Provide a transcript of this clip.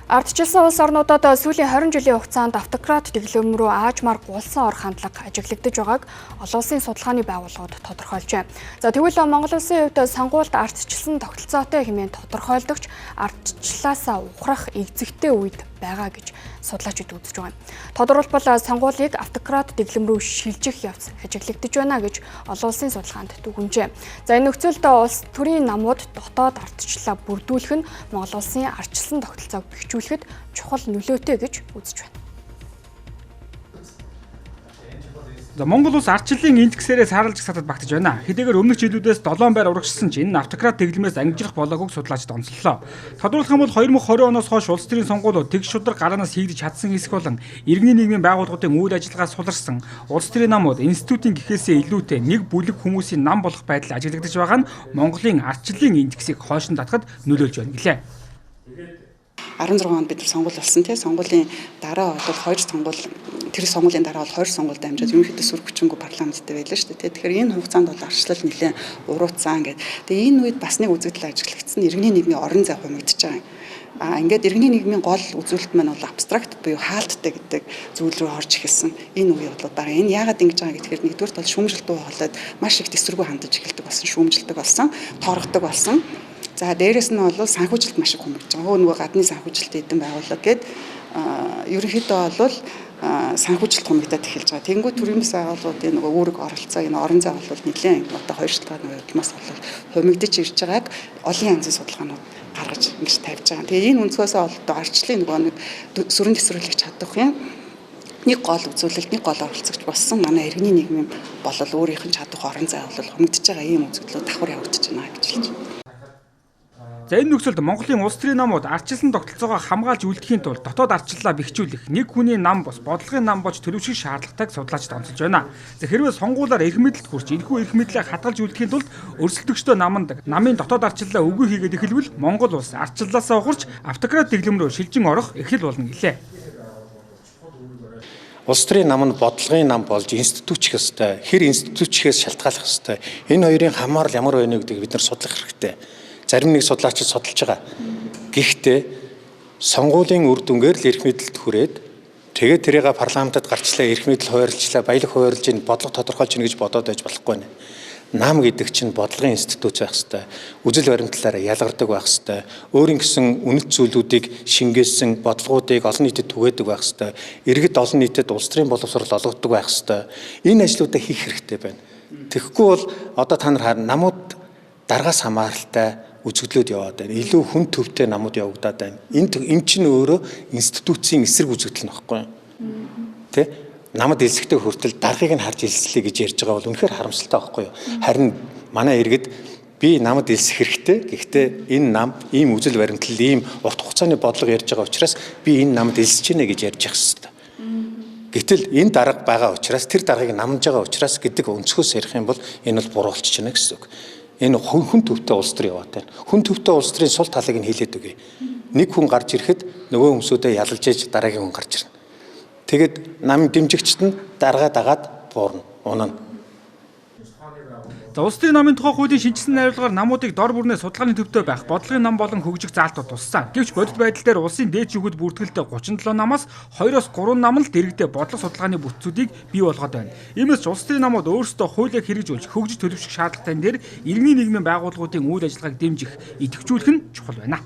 Ардчилсан улс орнуудад сүүлийн 20 жилийн хугацаанд автократ дэглэм рүү аажмаар гулсан орох хандлага ажиглагдаж байгааг олон улсын судалгааны байгууллагууд тодорхойлжээ. За тэгвэл Монгол улсын хувьд сонгуульд ардчилсан тогтолцоотой хэмээн тодорхойлдогч ардчлалаасаа ухрах эгзэгтэй үед байгаа гэж судлаачид үзэж байгаа юм. Тодорхойлбол сонгуулийг автократ дэглэм рүү шилжих явц ажиглагдаж байна гэж олон улсын судалгаанд дүгнжээ. За энэ нөхцөлд улс төрийн намууд дотоод ардчлалаа бүрдүүлэх нь Монгол улсын ардчилсан тогтолцоог бэхжүүлэхэд чухал нөлөөтэй гэж үзэж байна. За Монгол улс ардчлалын индексээрээ сааралж сатад багтаж байна. Хэдийгээр өмнөх жилүүдээс 7 байр урагшсан ч энэ автократ дэглэмээс ангижрах болоогүйг судлаачид онцлолоо. Тодорхойлох юм бол 2020 оноос хойш улс төрийн сонгуулиуд тэгш шударга гараанаас хийгдэж чадсан хэсэг болон иргэний нийгмийн байгууллагуудын үйл ажиллагаа суларсан улс төрийн намууд институтийн гэхээсээ илүүтэй нэг бүлэг хүмүүсийн нам болох байдал ажиглагдаж байгаа нь Монголын ардчлалын индексийг хойш нь татахад нөлөөлж байна гэлээ. 16 онд бид нар сонгуул болсон тий. Сонгуулийн дараа бол хоёр сонгуул, тэр сонгуулийн дараа бол хоёр сонгуульд амжаад ерөнхийдөө сүр хүчингүй парламенттай байлаа шүү дээ. Тэгэхээр энэ хугацаанд бол арчлал нэлээд урууцсан гэдэг. Тэгээ энэ үед бас нэг үзэгдэл ажиглагдсан, иргэний нийгмийн орон зай хумигдаж байгаа юм. А ингээд иргэний нийгмийн гол үзүүлэлт маань бол абстракт буюу хаалттай гэдэг зүйл рүү орж эхэлсэн. Энэ үе бол дараа энэ яагаад ингэж байгаа гэхээр нэгдүгээрт бол шүүмжлэлт дуу хоолойд маш их тэсвэргүй хандаж эхэлдэг болсон, шүүмжилдэг болсон, торгодог болсон. За дээрэс нь бол санхүүжилт маш их хумигдж байгаа. Хөө нөгөө гадны санхүүжилтийн эдэн байгууллага гээд ерөнхийдөө бол санхүүжилт хумигдаад эхэлж байгаа. Тэнгүү төрийн бас байгууллагуудын нөгөө үүрэг оролцоо, энэ орон зай бол нэлээд одоо хоёр шалтгааны улмаас бол хумигдаж ирж байгааг олон янзын судалгаанууд гаргаж ингэж тавьж байгаа. Тэгээ энэ өнцгөөсөө бол одоо ардчлалын нөгөө нэг сүрэн тэсвэрлэх чадах юм нэг гол үзүүлэлт, нэг гол оролцогч болсон манай иргэний нийгмийн болол өөрийнх нь чадах орон зай бол хумигдаж байгаа ийм үзэгдлүүд давхар явагдаж байна гэж хэлж байна. За энэ нөхцөлд Монголын улс төрийн намууд ардчилсан тогтолцоогоо хамгаалж үлдэхийн тулд дотоод ардчлалаа бэхжүүлэх, нэг хүний нам бус бодлогын нам болж төлөвшөх шаардлагатайг судлаачид онцолж байна. За хэрвээ сонгуулиар эрх мэдэлд хүрч энэхүү эрх мэдлээ хадгалж үлдэхийн тулд өрсөлдөгчдөө наманд намын дотоод ардчлалаа үгүй хийгээд эхэлвэл Монгол улс ардчлалаасаа ухарч автократ дэглэм рүү шилжин орох эхлэл болно гэлээ. Улс төрийн нам нь бодлогын нам болж институтчих ёстой. Хэр институтчихээс шалтгааллах ёстой. Энэ хоёрын хамаарал ямар байна вэ гэдгийг бид нар судлах хэрэгтэй. Зарим нэг судлаачид судалж байгаа. Гэхдээ сонгуулийн үр дүнгээр л эрх мэдэлд хүрээд тэгээд тэрийг парламентод гарчлаа, эрх мэдэл хуваарлжлаа, баялаг хуваарлж ин бодлого тодорхойлж ин гэж бодоод байж болохгүй нэ. Нам гэдэг чинь бодлогын институт байх ёстой. Үзэл баримтлалаараа ялгардаг байх ёстой. Өөрийн гэсэн үнэт зүйлүүдийг шингээсэн бодлогоодыг олон нийтэд түгээдэг байх ёстой. Иргэд олон нийтэд улс төрийн боловсрол олгодог байх ёстой. Энэ ажлуудаа хийх хэрэгтэй байна. Тэгэхгүй бол одоо та нар харна, намууд даргаас хамааралтай үзэгдлүүд яваад байна. Илүү хүн төвтэй намууд явагдаад байна. Энэ чинь өөрөө институцийн эсрэг үзэгдэл нь багхгүй юу? Тэ? Намд элсэхдээ хүртэл даргаыг нь харж элслэе гэж ярьж байгаа бол үнэхээр харамсалтай байхгүй юу? Харин манай иргэд би намд элсэх хэрэгтэй. Гэхдээ энэ нам ийм үзэл баримтлал, ийм урт хугацааны бодлого ярьж байгаа учраас би энэ намд элсэж гинэ гэж ярьж явах хэрэгтэй. Гэтэл энэ дарга байгаа учраас, тэр даргаыг намж байгаа учраас гэдэг өнцгөөс ярих юм бол энэ бол буруу болчихно гэсэн үг. Энэ хүн төвтэй улс төр яваад байна. Хүн төвтэй улс төрийн сул талыг нь хилээд өгье. Нэг хүн гарч ирэхэд нөгөө хүмүүсүүдээ ялалж ээж дараагийн хүн гарч ирнэ. Тэгээд нам дэмжигчд нь даргаа дагаад буурна, унана. За улс төрийн намын тухай хуулийн шинэчилсэн найруулгаар намуудыг дор бүрнээ судалгааны төвтэй байх бодлогын нам болон хөгжих заалтууд туссан. Гэвч бодит байдал дээр улсын дээд шүүхэд бүртгэлтэй 37 намаас 2-оос 3 нам л дэрэгдээ бодлого судалгааны бүтцүүдийг бий болгоод байна. Иймээс ч улс төрийн намууд өөрсдөө хуулиа хэрэгжүүлж хөгжиж төлөвшөх шаардлагатай дээр иргэний нийгмийн байгууллагуудын үйл ажиллагааг дэмжих, идэвхжүүлэх нь чухал байна.